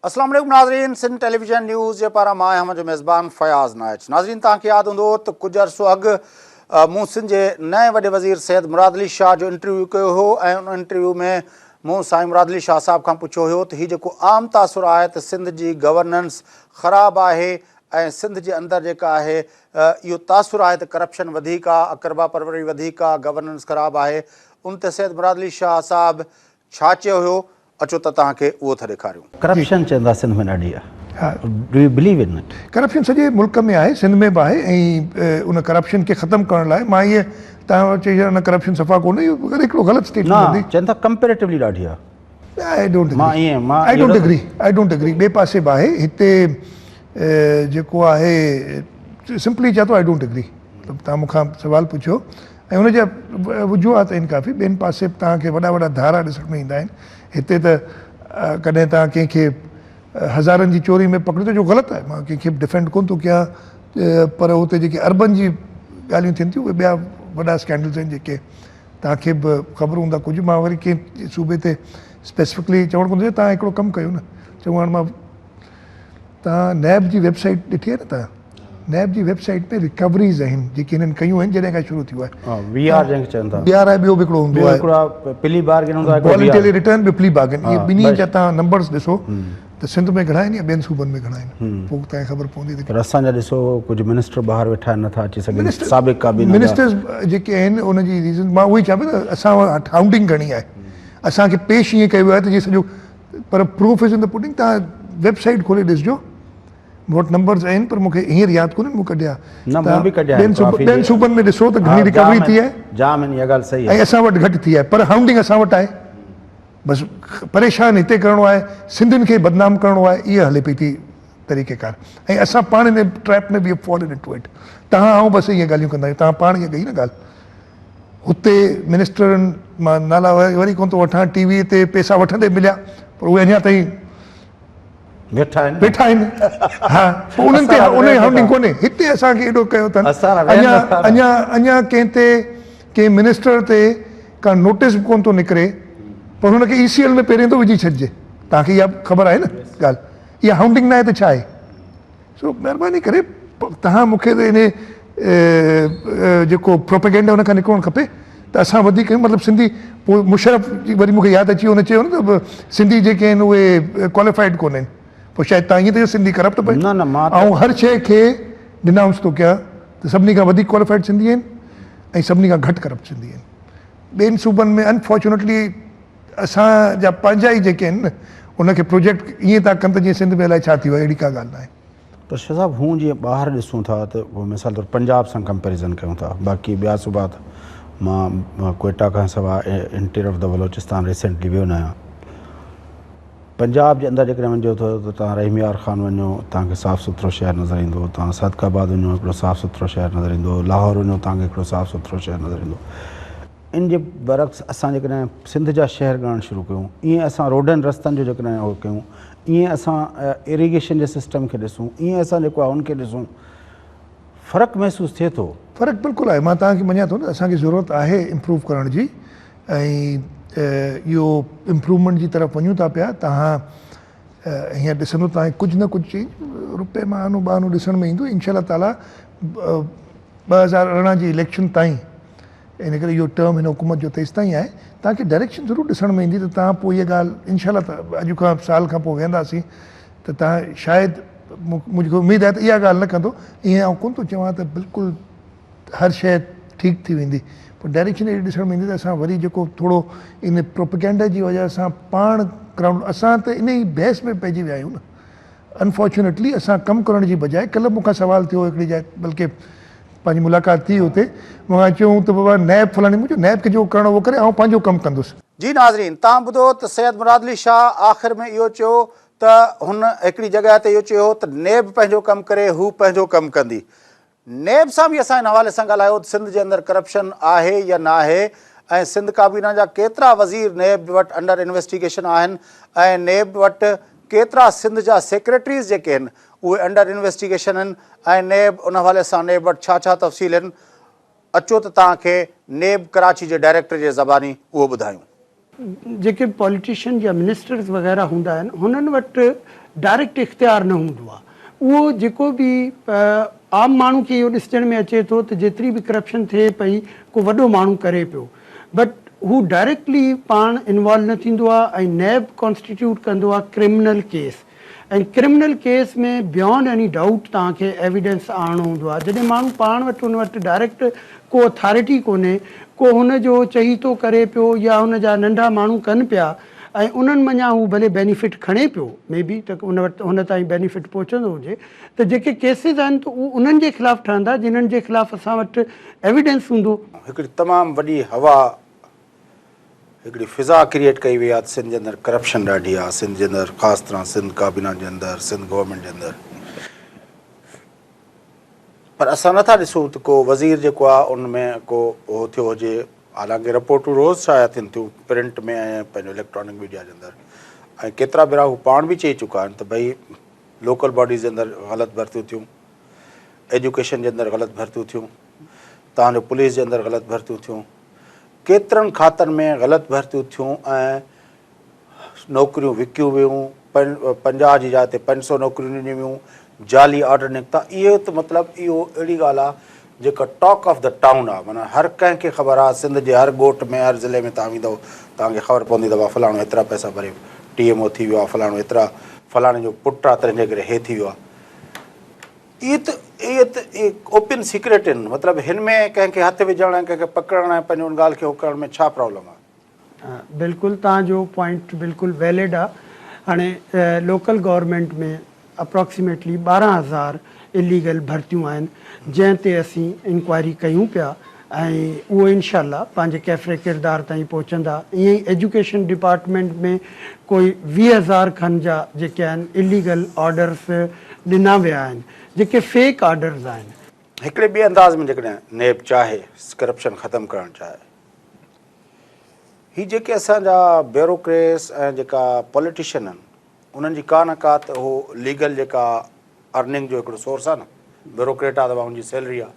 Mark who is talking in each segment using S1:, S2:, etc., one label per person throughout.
S1: اسلام عليڪم ناظرين سنڌ ٽيليويزن نيوز جي پاران مان آهيان جو ميزبان فياض نائچ ناظرين توهان کي ياد هوندو ته ڪجهه عرصو اڳ مون سنڌ جي نئين وڏي وزير سيد مراد علي شاهه جو انٽرويو ڪيو هو ۽ ان انٽرويو ۾ مون سائين مراد علي شاهه صاحب کان پڇيو هيو ته هي جيڪو عام تاثر آهي ته سنڌ جي گورننس خراب آهي ۽ سنڌ جي اندر جيڪا آهي اهو تاثر آهي ته ڪرپشن وڌيڪ آهي اقربا پروري وڌيڪ آهي گورننس خراب آهي ان تي سيد مراد علي شاهه صاحب ڇا چيو هيو اچو ته توهان کي اهو ٿا ڏيکاريون.
S2: ڪرپشن چون ٿا سنڌ ۾ ڏاڍي آ do you believe in it?
S3: Corruption سڄي ملڪ ۾ آهي سنڌ ۾ به آهي ۽ ان ڪرپشن کي ختم ڪرڻ لاء مان ائين توهان وٽ چئي ڇڏيان نه ڪرپشن صفا ڪونهي اهو هڪڙو غلط اسٽيٽمينٽ
S2: هوندي. نه چون ٿا ڪمپيريٽولي ڏاڍي آ.
S3: I don't
S2: مان ائين مان
S3: I don't agree I don't agree ٻئي پاسي به آهي هتي جيڪو آهي سمپلي چوان ٿو I don't agree مطلب توهان مون کان سوال پڇيو ۽ ان جا وجوهات آهن ڪافي ٻين پاسي به توهان کي وڏا وڏا ڌارا ڏسڻ ۾ ايندا آهن هتي ته ڪڏهن توهان ڪنهن کي هزارن جي چوري ۾ پڪڙيو ٿو جو غلط آهي مان ڪنهن کي به ڊفينڊ ڪونه ٿو ڪيان پر اتي جيڪي اربن جي ڳالهيون ٿين ٿيون اهي ٻيا وڏا اسڪينڊلز آهن جيڪي توهان کي به خبر هوندا ڪجهه مان وري ڪنهن صوبي تي اسپيسفڪلي چوڻ ڪونه ٿو چاهيان توهان هڪڙو ڪم ڪيو نه چڱو هاڻ مان توهان نيب جي ويب سائيٽ ڏٺي آهي نه توهان نيب جي ويب سائيٽ ۾ ريڪوريز آهن جيڪي هنن ڪيون آهن جڏهن کان شروع ٿيو
S2: آهي وي آر جنهن کي چون ٿا
S3: وي آر آهي ٻيو به هڪڙو هوندو آهي
S2: ٻيو هڪڙو پلي بارگين هوندو آهي
S3: والنٽري ريٽرن ٻيو پلي بارگين اهي ٻنهي جا توهان نمبرز ڏسو ته سنڌ ۾ گهڻا آهن يا ٻين صوبن ۾ گهڻا آهن پوء توهان کي خبر پوندي
S2: ته پر اسان جا ڏسو ڪجهه منسٽر ٻاهر ويٺا آهن نٿا اچي سگهن سابق ڪابينا
S3: جا منسٽرز جيڪي آهن ان جي ريزن مان اهو ئي چوان پيو ته اسان وٽ هائونڊنگ گهڻي آهي اسان کي پيش ائين ڪيو ويو آهي ته جيئن سڄو پر proof is in the pudding توهان ويب سائيٽ کولي ڏسجو مون وٽ نمبرز آهن پر مون کي هينئر ياد ڪونهن مون ڪڍيا
S2: نه مون به ڪڍيا آهن
S3: ٻين صوبن ۾ ڏسو ته گهڻي ريڪوري ٿي آهي
S2: جام آهن اها ڳالهه صحيح آهي
S3: ۽ اسان وٽ گهٽ ٿي آهي پر هائونڊنگ اسان وٽ آهي بس پريشان هتي ڪرڻو آهي سنڌين کي بدنام ڪرڻو آهي اها هلي پئي ٿي طريقه ڪار ۽ اسان پاڻ ان trip ۾ we fallen into it توهان آئون بس ائين ڳالهيون ڪندا آهيون توهان پاڻ ائين ڪئي نه ڳالهه هتي منسٽرن مان نالا وري ڪونه ٿو وٺان ٽي وي تي پيسا وٺندي مليا پر اهي اڃا تائين
S2: ويٺا آهن
S3: ويٺا آهن ها پوء انهن تي ان جي هائونڊنگ ڪونهي هتي اسان کي ايڏو ڪيو اٿن اڃا اڃا اڃا ڪنهن تي ڪنهن منسٽر تي ڪا نوٽيس به ڪونه ٿو نڪري پر هن کي اي سي ايل ۾ پهرين ٿو وجهي ڇڏجي توهان کي اها خبر آهي نه ڳالهه اها هائونڊنگ نه آهي ته ڇا آهي سو مهرباني ڪري توهان مون کي ته انهي جيڪو پروپيگنڊا ان کان نڪرڻ کپي ته اسان وڌيڪ آهيون مطلب سنڌي پوء مشرف جي وري مون کي ياد اچي ويو هن چيو نه ته سنڌي جيڪي آهن اهي ڪواليفائيڊ ڪونهن پوء شايد توهان ائين ته چئو سنڌي ڪرپٽ به
S2: نه نه مان
S3: آئون هر شيء کي ڊنائونس ٿو ڪيان ته سڀني کان وڌيڪ ڪواليفائيڊ سنڌي آهن ۽ سڀني کان گهٽ ڪرپٽ سنڌي آهن ٻين صوبن ۾ انفارچونيٽلي اسان جا پنهنجا ئي جيڪي آهن نه ان کي پروجيڪٽ ائين ٿا ڪن ته جيئن سنڌ ۾ الائي ڇا ٿي ويو آهي اهڙي ڪا ڳالهه ناهي.
S2: پر شاهه صاحب هون جيئن ٻاهر ڏسون ٿا ته مثال طور پنجاب سان ڪمپيريزن ڪيون ٿا باقي ٻيا صوبا ته مان ڪوئيٽا کان سواء interior of the Balochistan recently ويو نه آهيان پنجاب جي اندر جيڪڏهن وڃجو ٿو ته توهان رحيم يار خان وڃو توهان کي صاف سٿرو شهر نظر ايندو توهان صادق آباد وڃو هڪڙو صاف سٿرو شهر نظر ايندو لاهور وڃو توهان کي هڪڙو صاف سٿرو شهر نظر ايندو ان جي برعڪس اسان جيڪڏهن سنڌ جا شهر ڳڻڻ شروع ڪيون، ائين اسان روڊن رستن جو جيڪڏهن اهو ڪيون، ائين اسان ايريگيشن جي سسٽم کي ڏسون، ائين اسان جيڪو آهي ان کي ڏسون، فرق محسوس ٿئي ٿو.
S3: فرق بلڪل آهي، مان توهان کي مڃان ٿو نه اسان کي ضرورت آهي امپروو ڪرڻ جي ۽ اهو امپروومينٽ جي طرف وڃون ٿا پيا، توهان هينئر ڏسندو توهان کي ڪجهه نه ڪجهه چينج روپئي مان آنو ٻه آنو ڏسڻ ۾ ايندو، انشاء الله تعاليٰ 2018 جي اليڪشن تائين ان ڪري اهو ٽرم هن حڪومت جو تيستائين آهي توهان کي ڊائريڪشن ضرور ڏسڻ ۾ ايندي ته توهان پوء اها ڳالهه انشاء الله ته اڄ کان سال کان پوء ويهنداسين ته توهان شايد مون کي اميد آهي ته اها ڳالهه نه ڪندو ائين آئون ڪونه ٿو چوان ته بلڪل هر شيء ٺيڪ ٿي ويندي پر ڊائريڪشن اهڙي ڏسڻ ۾ ايندي ته اسان وري جيڪو ٿورو ان پروپيگنڊا جي وجه سان پاڻ گرائونڊ اسان ته ان ئي بحث ۾ پئجي ويا آهيون نه انفارچونيٽلي اسان ڪم ڪرڻ جي بجاء ڪلهه مون کان سوال ٿيو هڪڙي جاء بلڪه پنهنجي ملاقات ٿي اتي مون کان چيو ته بابا نيب فلاڻي مون چيو نيب کي جيڪو ڪرڻو اهو ڪري آئون پنهنجو ڪم ڪندس.
S1: جي ناظرين توهان ٻڌو ته سيد مراد علي شاهه آخر ۾ اهو چيو ته هن هڪڙي جڳهه تي اهو چيو هو ته نيب پنهنجو ڪم ڪري هو پنهنجو ڪم ڪندي نيب سان به اسان ان حوالي سان ڳالهايو ته سنڌ جي اندر ڪرپشن آهي يا ناهي ۽ سنڌ ڪابينا جا ڪيترا وزير نيب وٽ انڊر انويسٽيگيشن آهن ۽ نيب وٽ ڪيترا سنڌ جا سيڪريٽريز جيڪي آهن اهي انڊر انويسٽيگيشن آهن ۽ نيب ان حوالي سان نيب وٽ ڇا ڇا تفصيل آهن اچو ته توهان کي نيب ڪراچي جي ڊائريڪٽر جي زباني اهو ٻڌايون.
S4: جيڪي به پاليٽيشن يا منسٽرز وغيره هوندا آهن هنن وٽ ڊائريڪٽ اختيار نه هوندو آهي اهو جيڪو به عام ماڻهو کي اهو ڏسجڻ ۾ اچي ٿو ته جيتري به ڪرپشن ٿئي پئي ڪو وڏو ماڻهو ڪري پيو بٽ هو ڊائريڪٽلي پاڻ انوالو نه ٿيندو آهي ۽ نيب ڪانسٽيٽيوٽ ڪندو آهي criminal case ۽ criminal case ۾ beyond any doubt توهان کي ايويڊنس آڻڻو هوندو آهي جڏهن ماڻهو پاڻ وٽ ان وٽ ڊائريڪٽ ڪو اٿارٽي ڪونهي ڪو هن جو چهيتو ڪري پيو يا هن جا ننڍا ماڻهو ڪن پيا ۽ انهن منجهان هو ڀلي بينيفٽ کڻي پيو مي بي ته ان وٽ هن تائين بينيفٽ پهچندو هجي ته جيڪي ڪيسز آهن ته اهو انهن جي خلاف ٺهندا جنهن جي خلاف اسان وٽ ايويڊنس هوندو.
S1: هڪڙي تمام وڏي هوا هڪڙي فضا ڪريئيٽ ڪئي وئي آهي ته سنڌ جي اندر ڪرپشن ڏاڍي آهي سنڌ جي اندر خاص طرح سنڌ ڪابينا جي اندر سنڌ گورنمينٽ جي اندر پر اسان نٿا ڏسون ته ڪو وزير جيڪو آهي ان ۾ ڪو هو ٿيو هجي حالانڪه رپورٽون روز شايع ٿين ٿيون پرنٽ ۾ ۽ پنهنجو اليڪٽرانڪ ميڊيا جي اندر ۽ ڪيترا ڀيرا هو پاڻ به چئي چڪا آهن ته ڀئي لوڪل باڊيز جي اندر غلط ڀرتيون ٿيون ايجوڪيشن جي اندر غلط ڀرتيون ٿيون تان جو پوليس جي اندر غلط ڀرتيون ٿيون ڪيترن کاتن ۾ غلط ڀرتيون ٿيون ۽ نوڪريون وڪيون ويون، 50 جي جاء تي 500 نوڪريون ڏنيون ويون، جعلي آرڊر نڪتا، اهو ته مطلب اهو اهڙي ڳالهه آهي جيڪا ٽاڪ آف the town آهي معنيٰ هر ڪنهن کي خبر آهي سنڌ جي هر ڳوٺ ۾ هر ضلعي ۾ توهان ويندؤ توهان کي خبر پوندي ته ڀا فلاڻو هيترا پئسا ڀري ٽي ايم او ٿي ويو آهي فلاڻو هيترا فلاڻي جو پٽ آهي تنهن جي ڪري هي ٿي ويو آهي. اهي ته اهي ته اهي اوپن سيڪريٽ آهن مطلب هن ۾ ڪنهن کي هٿ وجهڻ ۽ ڪنهن کي پڪڙڻ ۽ پنهنجو ان ڳالهه کي هو ڪرڻ ۾ ڇا پرابلم آهي.
S4: بلڪل توهان جو پوائنٽ بلڪل ويلڊ آ هاڻي لوڪل گورنمينٽ ۾ اپراڪسيميٽلي 12,000 اليگل ڀرتيون آهن جنهن تي اسين انڪوائري ڪيون پيا ۽ اهو انشاء الله پنهنجي ڪيفر ڪردار تائين پهچندا ائين ئي ايجوڪيشن ڊپارٽمينٽ ۾ ڪوئي 20,000 کن جا جيڪي آهن اليگل آرڊرس ڏنا ويا آهن جيڪي فيڪ آرڊرز آهن.
S1: هڪڙي ٻئي انداز ۾ جيڪڏهن نيب چاهي ڪرپشن ختم ڪرڻ چاهي هي جيڪي اسان جا بيوروڪريس ۽ جيڪا پوليٽيشن آهن انهن جي ڪا نه ڪا ته هو ليگل جيڪا ارننگ جو هڪڙو سورس آهي نه بيوروڪريٽ آهي ته ان جي سيلري آهي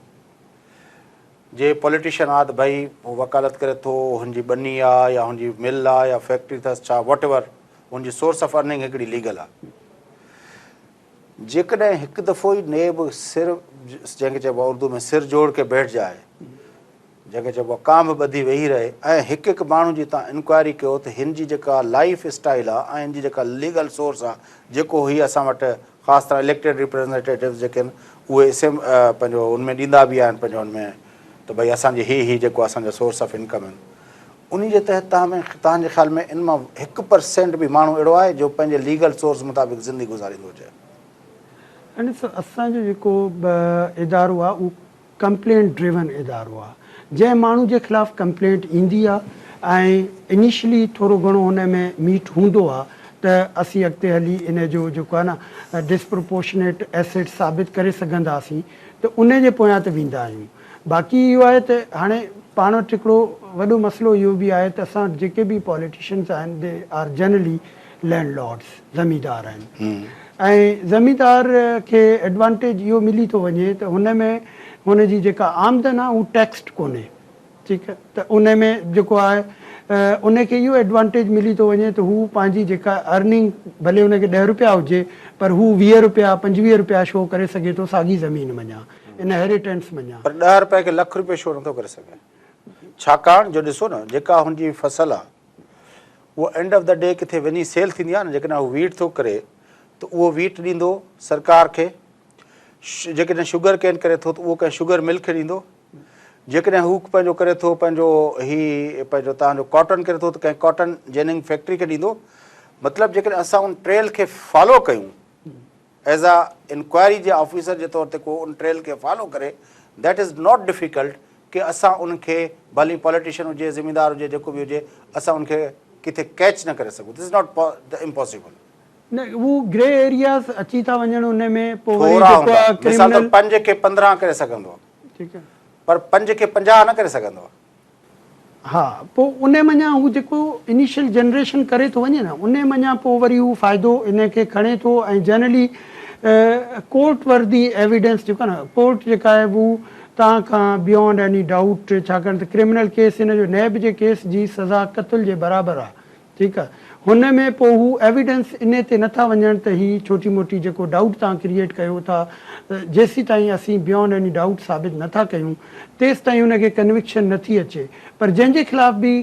S1: جي پوليٽيشن آ ته ڀئي هو وڪالت ڪري ٿو هن جي ٻني آ يا هن جي مل آ يا فيڪٽري اٿس ڇا واٽ ايور هن جي سورس آف ارننگ هڪڙي ليگل آ جيڪڏهن هڪ دفعو ئي نيب سر جنهن کي چئبو آ اردو ۾ سر جوڙ ڪي بيٺ جائي جنهن کي چئبو آ ڪانڀ ٻڌي ويهي رهي ۽ هڪ هڪ ماڻهو جي تان انڪوائري ڪيو ته هن جي جيڪا لائيف اسٽائيل آ ۽ هن جي جيڪا ليگل سورس آ جيڪو هي اسان وٽ خاص طرح اليڪٽيڊ ريپريزنٽيٽوز جيڪي آهن اهي اسيم پنهنجو ان ۾ ڏيندا به آهن پنهنجو ان ۾ ته ڀئي اسان جي هي هي جيڪو اسان جا سورس آف انڪم آهن انهي جي تحت توهان ۾ توهان جي خيال ۾ ان مان 1% به ماڻهو اهڙو آهي جو پنهنجي ليگل سورس مطابق زندگي گذاريندو هجي؟
S4: ڏسو اسان جو جيڪو ادارو آهي اهو ڪمپلينٽ ڊريون ادارو آ جنهن ماڻهو جي خلاف ڪمپلينٽ ايندي آ ۽ انيشلي ٿورو گهڻو ان ۾ ميٽ هوندو آ ته اسين اڳتي هلي ان جو جيڪو آ نه ڊسپروپورشنيٽ ايسيٽ ثابت ڪري سگهنداسين ته ان جي پويان ته ويندا آهيون باقي اهو آهي ته هاڻي پاڻ وٽ هڪڙو وڏو مسئلو اهو به آهي ته اسان وٽ جيڪي به پاليٽيشنس آهن they are generally land lords, زميندار آهن ۽ زميندار کي ايڊوانٽيج اهو ملي ٿو وڃي ته هن ۾ هن جي جيڪا آمدن آهي هو ٽيڪسڊ ڪونهي ٺيڪ آهي ته ان ۾ جيڪو آهي ان کي اهو ايڊوانٽيج ملي ٿو وڃي ته هو پنهنجي جيڪا ارننگ ڀلي ان کي 10 روپيا هجي پر هو 20 روپيا 25 روپيا شو ڪري سگهي ٿو ساڳي زمين منجهان انهيريٽنس منجهان.
S1: پر 10 روپئي کي لک روپيو شو نٿو ڪري سگهي ڇاڪاڻ جو ڏسو نه جيڪا هن جي فصل آهي اهو اينڊ آف the D ڪٿي وڃي سيل ٿيندي آهي نه جيڪڏهن هو ويٽ ٿو ڪري ته اهو ويٽ ڏيندو سرڪار کي جيڪڏهن شگر ڪين ڪري ٿو ته اهو ڪنهن شگر مل کي ڏيندو جيڪڏهن هو پنهنجو ڪري ٿو پنهنجو هي پنهنجو تان جو ڪاٽن ڪري ٿو ته ڪنهن ڪاٽن جيننگ فيڪٽري کي ڏيندو مطلب جيڪڏهن اسان ان ٽريل کي فالو ڪيون ايز آ انڪوائري جي آفيسر جي طور تي ڪو ان ٽريل کي فالو ڪري that is not difficult ڪي اسان ان کي ڀلي پاليٽيشن هجي زميندار هجي جيڪو به هجي اسان ان کي ڪٿي ڪيچ نه ڪري سگهون this is not impossible.
S4: نه هو گري ايرياز اچي ٿا وڃن ان ۾ پوء وري
S1: ٿورا
S4: جيڪو
S1: هوندا
S4: آ
S1: مثال طور
S4: ڪرمنل
S1: پنج کي 15 ڪري سگهندو
S4: ٺيڪ آ
S1: پر پنج کي 50 نه ڪري سگهندو.
S4: ها پوء ان منجهان هو جيڪو انيشل جنريشن ڪري ٿو وڃي نه ان منجهان پوء وري هو فائدو ان کي کڻي ٿو ۽ جنرلي ڪورٽ وردي ايويڊنس جيڪو آهي نه ڪورٽ جيڪا آهي هو توهان کان بيونڊ ايني ڊائوٽ ڇاڪاڻ ته ڪرمنل ڪيس هن جو نيب جي ڪيس جي سزا قتل جي برابر آ ٺيڪ آ هن ۾ پوء هو ايويڊنس انهي تي نٿا وڃڻ ته هي ڇوٽي موٽي جيڪو ڊائوٽ توهان ڪريئيٽ ڪيو ٿا جيسيتائين اسين بيونڊ ايني ڊائوٽ ثابت نٿا ڪيون تيستائين ان کي ڪنوڪشن نٿي اچي پر جنهن جي خلاف به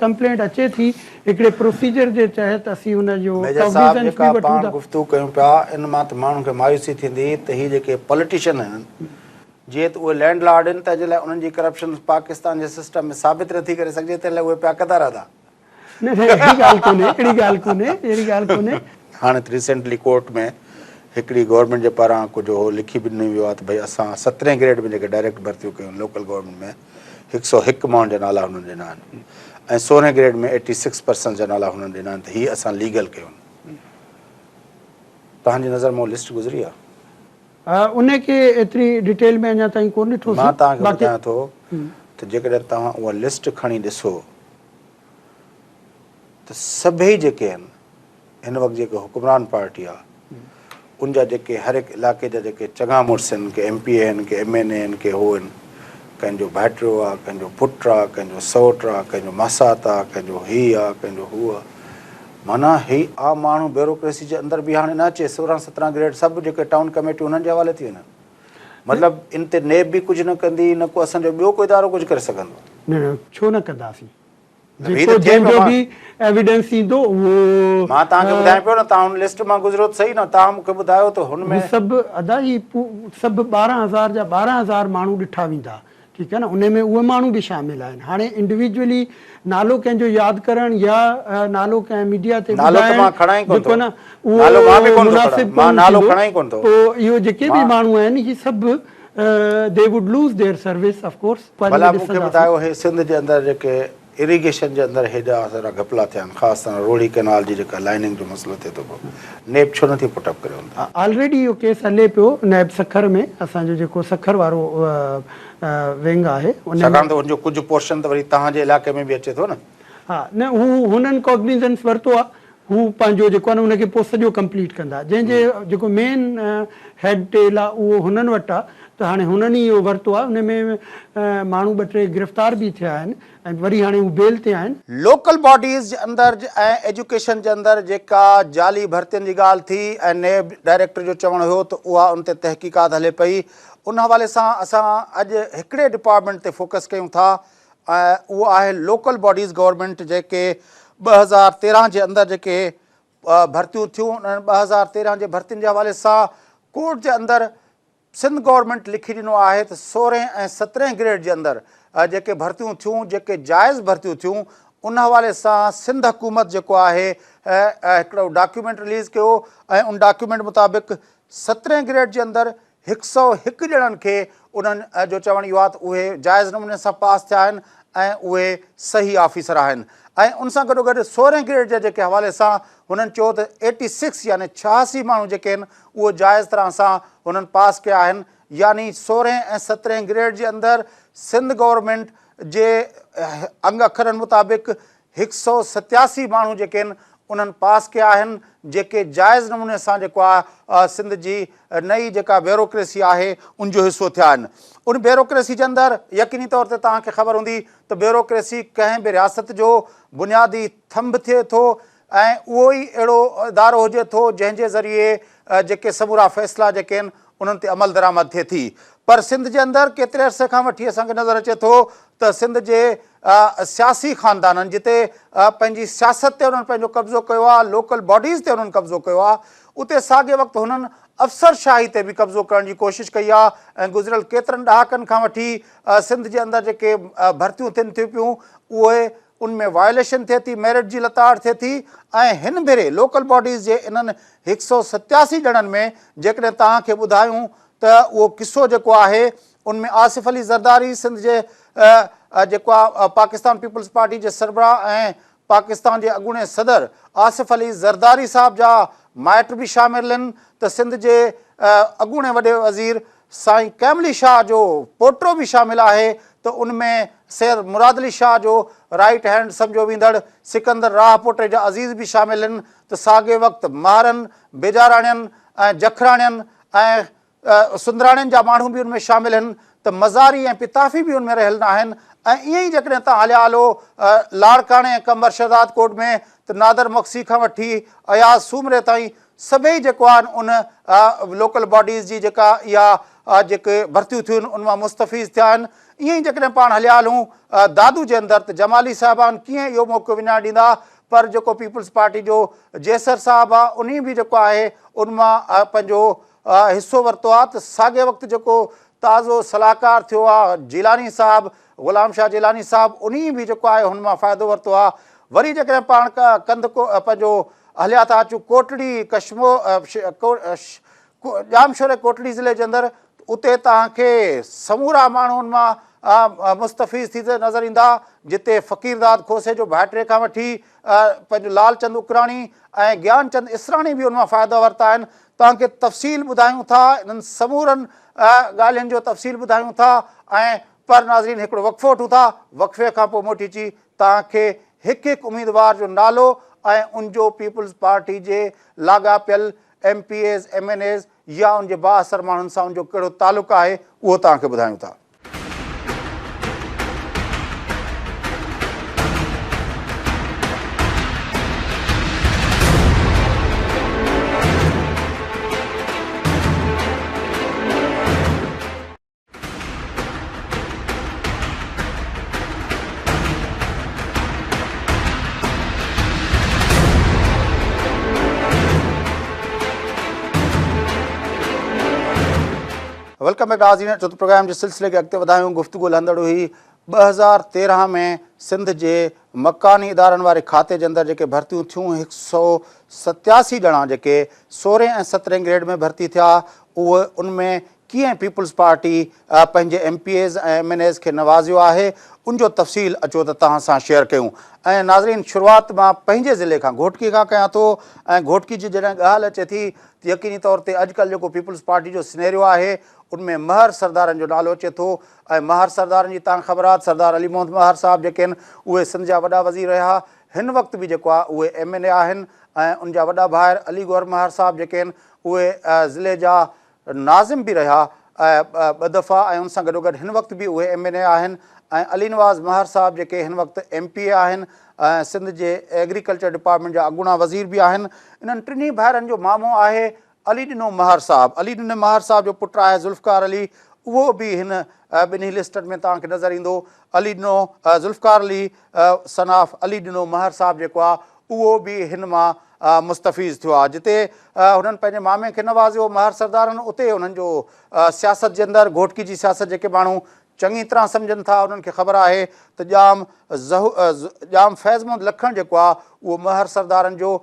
S4: ڪمپلينٽ اچي ٿي هڪڙي پروسيجر جي تحت اسين ان جو
S2: ميجر صاحب
S4: ڪاگنيزنس
S2: جيڪا
S4: به وٺون
S2: پاڻ
S4: ٿا.
S2: گفتگو ڪيون پيا ان مان ته ماڻهن کي مايوسي ٿيندي ته هي جيڪي پوليٽيشن آهن جيئن ته اهي لينڊ لارڊ آهن تنهن جي لاء انهن جي ڪرپشن پاڪستان جي سسٽم ۾ ثابت نٿي ڪري سگهجي تنهن لاء اهي پيا ڪندا رهندا.
S4: نه نه اهڙي ڳالهه ڪونهي اهڙي ڳالهه ڪونهي اهڙي ڳالهه ڪونهي.
S2: هاڻي ته ريسينٽلي ڪورٽ ۾ هڪڙي گورنمينٽ جي پاران ڪجهه هو لکي به ڏنو ويو آهي ته ڀئي اسان سترهين گريڊ ۾ جيڪي ڊائريڪٽ ڀرتيون ڪيون لوڪل گورنمينٽ ۾ هڪ سئو هڪ ماڻهن جا نالا هنن ڏنا آهن ۽ سورهين گريڊ ۾ ايٽي سڪس پرسنٽ جا نالا هنن ڏنا آهن ته هي اسان ليگل ڪيون. توهان جي نظر مان لسٽ گذري آهي؟
S4: ان کي ايتري ڊيٽيل ۾ اڃا تائين ڪونه ڏٺوسين.
S2: مان توهان کي ٻڌايان ٿو ته جيڪڏهن توهان اها لسٽ کڻي ڏسو ته سڀئي جيڪي آهن هن وقت جيڪي حڪمران پارٽي آهي ان جا جيڪي هر هڪ علائقي جا جيڪي چڱا مڙس آهن ڪي ايم پي اي آهن ڪي ايم اين اي آهن ڪي هو آهن ڪنهن جو ڀائٽيو آهي ڪنهن جو پٽ آهي ڪنهن جو سئوٽ آهي ڪنهن جو ماسات آهي ڪنهن جو هي آهي ڪنهن جو هو آهي معنيٰ هي عام ماڻهو بيوروڪريسي جي اندر به هاڻي نه اچي 16 17 گريڊ سڀ جيڪي ٽائون ڪميٽيون انهن جي حوالي ٿي وڃن مطلب ان تي نيب به ڪجهه نه ڪندي نه ڪو اسان جو ٻيو ڪو ادارو ڪجهه ڪري سگهندو.
S4: نه نه ڇو نه ڪنداسين جيڪو جنهن جو به ايويڊنس ايندو اهو.
S2: مان توهان کي ٻڌايان پيو نه توهان ان لسٽ مان گذريو ته صحيح نه توهان مون کي ٻڌايو ته هن ۾.
S4: هو سڀ ادا هي سڀ 12 هزار جا 12 هزار ماڻهو ڏٺا ويندا ٺيڪ آهي نه انهي ۾ اهي ماڻهو به شامل آهن هاڻي انڊيويجولي نالو ڪنهن جو ياد ڪرڻ يا نالو ڪنهن ميڊيا تي
S2: نالو ته مان کڻان ئي
S4: ٻڌائڻ
S2: ڪونه
S4: جيڪو
S2: ٿو
S4: نه
S2: نالو مان به
S4: اهو
S2: ڪونه ٿو کڻان
S4: مناسب
S2: مان
S4: ڪونه
S2: نالو
S4: ٿيندو
S2: کڻان ئي ڪونه ٿو
S4: پوء اهو جيڪي به
S2: مان
S4: ماڻهو آهن هي سڀ they would lose their service of course
S2: ڀلا مون کي ٻڌايو هي سنڌ جي اندر جيڪي اريگيشن جي اندر هيڏا سارا گهپلا ٿيا آهن خاص طرح روهڙي ڪئنال جي جيڪا لائننگ جو مسئلو ٿئي ٿو پيو نيب ڇو نٿي پٽ اپ ڪري ان تي؟
S4: آلريڊي اهو ڪيس هلي پيو نيب سکر ۾ اسان جو جيڪو سکر وارو ونگ آهي ان ۾.
S2: ڇاڪاڻ ته ان جو ڪجهه پورشن ته وري توهان جي علائقي ۾ به اچي ٿو نه.
S4: ها نه هو هنن ڪاگنيزنس ورتو آهي هو پنهنجو جيڪو آهي نه ان کي پوء سڄو ڪمپليٽ ڪندا جنهن جي جيڪو مين هيڊ ٽيل آهي اهو هنن وٽ آهي ته هاڻي هنن ئي اهو ورتو آهي ان ۾ ماڻهو ٻه ٽي گرفتار به ٿيا آهن ۽ وري هاڻي هو بيل تي آهن.
S1: لوڪل باڊيز جي اندر ۽ ايجوڪيشن جي اندر جيڪا جعلي ڀرتين جي ڳالهه ٿي ۽ نيب ڊائريڪٽر جو چوڻ هيو ته اها ان تي تحقيقات هلي پئي ان حوالي سان اسان اڄ هڪڙي ڊپارٽمينٽ تي فوڪس ڪيون ٿا ۽ اهو آهي لوڪل باڊيز گورنمينٽ جيڪي 2013 جي اندر جيڪي ڀرتيون ٿيون انهن 2013 جي ڀرتين جي حوالي سان ڪورٽ جي اندر سنڌ گورنمينٽ لکي ڏنو آهي ته سورهين ۽ سترهين گريڊ جي اندر جيڪي ڀرتيون ٿيون جيڪي جائز ڀرتيون ٿيون ان حوالي سان سنڌ حڪومت جيڪو آهي هڪڙو ڊاڪيومينٽ رليز ڪيو ۽ ان ڊاڪيومينٽ مطابق سترهين گريڊ جي اندر 101 ڄڻن کي انهن جو چوڻ اهو آهي ته اهي جائز نموني سان پاس ٿيا آهن ۽ اهي صحيح آفيسر آهن ۽ ان سان گڏوگڏ سورهين گريڊ جي جيڪي حوالي سان هنن چيو ته ايٽي سڪس يعني 86 ماڻهو جيڪي آهن اهو جائز طرح سان هنن پاس ڪيا آهن يعني سورهين ۽ سترهين گريڊ جي اندر سنڌ گورنمينٽ جي انگ اکرن مطابق 187 ماڻهو جيڪي آهن انهن پاس ڪيا آهن جيڪي جائز نموني سان جيڪو آهي سنڌ جي نئي جيڪا بيوروڪريسي آهي ان جو حصو ٿيا آهن ان بيوروڪريسي جي اندر يقيني طور تي توهان کي خبر هوندي ته بيوروڪريسي ڪنهن به رياست جو بنيادي ٿنڀ ٿئي ٿو ۽ اهو ئي اهڙو ادارو هجي ٿو جنهن جي ذريعي جيڪي سمورا فيصلا جيڪي آهن انهن تي عمل درآمد ٿئي ٿي پر سنڌ جي اندر ڪيتري عرصي کان وٺي اسان کي نظر اچي ٿو ته سنڌ جي سياسي خاندانن جتي پنهنجي سياست تي انهن پنهنجو قبضو ڪيو آهي لوڪل باڊيز تي انهن قبضو ڪيو آهي اتي ساڳي وقت هنن افسر شاهي تي به قبضو ڪرڻ جي ڪوشش ڪئي آهي ۽ گذريل ڪيترن ڏهاڪن کان وٺي سنڌ جي اندر جيڪي ڀرتيون ٿين ٿيون پيون اهي ان ۾ وائليشن ٿئي ٿي، ميرٽ جي لتاڙ ٿئي ٿي ۽ هن ڀيري لوڪل باڊيز جي انهن 187 ڄڻن ۾ جيڪڏهن توهان کي ٻڌايون ته اهو قصو جيڪو آهي ان ۾ آصف علي زرداري سنڌ جي جيڪو آهي پاڪستان پيپلز پارٽي جي سربراهه ۽ پاڪستان جي اڳوڻي صدر آصف علي زرداري صاحب جا مائٽ به شامل آهن ته سنڌ جي اڳوڻي وڏي وزير سائين ڪيملي شاهه جو پوٽو به شامل آهي ته ان ۾ سيد مراد علي شاهه جو رائيٽ هينڊ سمجهيو ويندڙ سڪندر راهه پوٽي جا عزيز به شامل آهن ته ساڳئي وقت مهرن، بيجاراڻين ۽ جکراڻين ۽ سندراڻين جا ماڻهو به ان ۾ شامل آهن ته مزاري ۽ پتافي به ان ۾ رهيل ناهن ۽ ائين ئي جيڪڏهن توهان هليا هلو لاڙڪاڻي ۽ قمبر شهداد ڪوٽ ۾ ته نادر مگسي کان وٺي اياز سومري تائين سڀئي جيڪو آهن ان لوڪل باڊيز جي جيڪا اها جيڪي ڀرتيون ٿيون ان مان مستفيض ٿيا آهن. ائين ئي جيڪڏهن پاڻ هليا هلون دادو جي اندر ته جمالي صاحبان ڪيئن اهو موقعو وڃائڻ ڏيندا پر جيڪو پيپلز پارٽي جو جيسر صاحب آهي انهي به جيڪو آهي ان مان پنهنجو حصو ورتو آهي ته ساڳئي وقت جيڪو تازو صلاحڪار ٿيو آهي جيلاني صاحب غلام شاهه جيلاني صاحب انهي به جيڪو آهي هن مان فائدو ورتو آهي وري جيڪڏهن پاڻ ڪنڌ پنهنجو هليا ٿا اچون ڪوٽڙي ڪشمو ڄامشوري ڪوٽڙي ضلعي جي اندر اتي توهان کي سمورا ماڻهو ان مان مستفيض ٿيندي نظر ايندا جتي فقير داد کوسي جو ڀائٽي کان وٺي پنهنجو لال چند اڪراڻي ۽ گيان چند اسراڻي به ان مان فائدا ورتا آهن توهان کي تفصيل ٻڌايون ٿا انهن سمورن ڳالهين جو تفصيل ٻڌايون ٿا ۽ پر ناظرين هڪڙو وقفو وٺون ٿا وقفي کان پوء موٽي اچي توهان کي هڪ هڪ اميدوار جو نالو ۽ ان جو پيپلز پارٽي جي لاڳاپيل M P As, M N As يا ان جي بااثر ماڻهن سان ان جو ڪهڙو تعلق آهي اهو توهان کي ٻڌايون ٿا. Welcome back ناظرين اچو ته پروگرام جي سلسلي کي اڳتي وڌايون گفتگو هلندڙ هئي 2013 ۾ سنڌ جي مڪاني ادارن واري کاتي جي اندر جيڪي ڀرتيون ٿيون هڪ سو ستياسي ڄڻا جيڪي سورهين ۽ سترهين گريڊ ۾ ڀرتي ٿيا اهي ان ۾ ڪيئن پيپلز پارٽي پنهنجي M P As ۽ M N As کي نوازيو آهي ان جو تفصيل اچو ته توهان سان شيئر ڪيون ۽ ناظرين شروعات مان پنهنجي ضلعي کان گهوٽڪي کان ڪيان ٿو ۽ گهوٽڪي جي جڏهن ڳالهه اچي ٿي ته يقيني طور تي اڄڪلهه جيڪو پيپلز پارٽي جو سنيريو آهي ان ۾ مهر سردارن جو نالو اچي ٿو ۽ مهر سردارن جي توهان خبر آهي سردار علي محمد مهر صاحب جيڪي آهن اهي سنڌ جا وڏا وزير رهيا هن وقت به جيڪو آهي اهي ايم اين اي آهن ۽ ان جا وڏا ڀائر علي گوهر مهر صاحب جيڪي آهن اهي ضلعي جا ناظم به رهيا ٻه دفعا ۽ ان سان گڏوگڏ هن وقت به اهي ايم اين اي آهن ۽ علي نواز مهر صاحب جيڪي هن وقت ايم پي اي آهن ۽ سنڌ جي ايگريڪلچر ڊپارٽمينٽ جا اڳوڻا وزير به آهن انهن ٽنهي ڀائرن جو مامو آهي علي ڏنو مهر صاحب علي ڏني مهر صاحب جو پٽ آهي ذوالفقار علي اهو به هن ٻنهي لسٽن ۾ توهان کي نظر ايندو علي ڏنو ذوالفقار علي سناف علي ڏنو مهر صاحب جيڪو آهي اهو به هن مان مستفيض ٿيو آهي جتي هنن پنهنجي مامي کي نوازيو مهر سردارن اتي انهن جو سياست جي اندر گهوٽڪي جي سياست جيڪي ماڻهو چڱي طرح سمجهن ٿا انهن کي خبر آهي ته ڄام ڄام فيض محمد لکڻ جيڪو آهي اهو مهر سردارن جو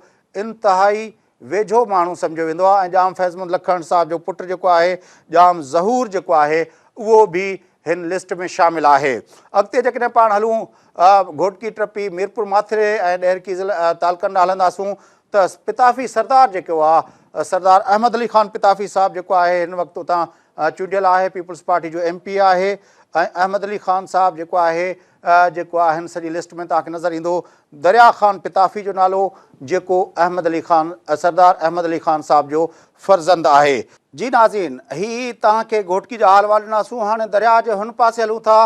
S1: انتهائي ويجهو ماڻهو سمجهيو ويندو آهي ۽ ڄام فيض محمد لکڻ صاحب جو پٽ جيڪو آهي ڄام ظهور جيڪو آهي اهو به هن لسٽ ۾ شامل آهي. اڳتي جيڪڏهن پاڻ هلون گهوٽڪي ٽپي ميرپور ماٿري ۽ ڏهرڪي ضلع تعلقن ڏانهن هلنداسون ته پتافي سردار جيڪو آ سردار احمد علي خان پتافي صاحب جيڪو آهي هن وقت اتان چونڊيل آهي پيپلز پارٽي جو ايم پي اي آهي ۽ احمد علي خان صاحب جيڪو آهي جيڪو آهي هن سڄي لسٽ ۾ توهان کي نظر ايندو دريا خان پتافي جو نالو جيڪو احمد علي خان سردار احمد علي خان صاحب جو فرزند آهي. جي ناظرين هي توهان کي گهوٽڪي جا حال احوال ڏناسون هاڻي درياء جي هن پاسي هلون ٿا